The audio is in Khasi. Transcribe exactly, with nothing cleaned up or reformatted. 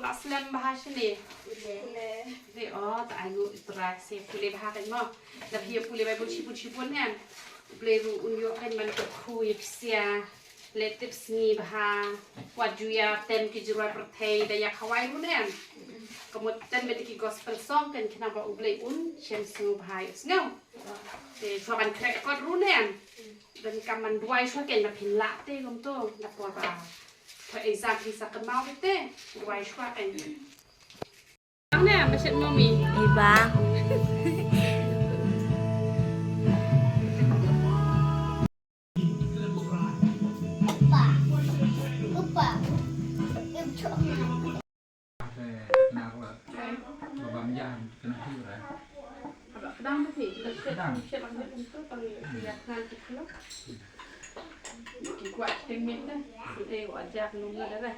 La slem bha shane. Te o ta ai ngu itra se pule bha kan mo. La phi pule bai bun shibun shibun ne. Ble ru un yo kan man ka khu ya ksia. Le tips ni bha. Wa juya tem ki jurwai perthei da ya khawai ru ne. Kamu tem me ki gospel song kan kena ba u Blei un shem sngu bha ya sngu. Te chwa ban krek kot ru ne. Dan kaman duai chwa kan na phin la te kum to na por ba. Pha ei sa ki sa kynmaw te, wai shwa kan. Ang ne, ma shet mami. Ibang. Upa. Upa. Im chok. Te nar la. Ba bam yan kena hi ra. Ba kedang tu ti. Kedang. Shet bang shet tu tang ya kan ti klo. Ki kwah ting mit dah. Sut eh wajak nung dah dah.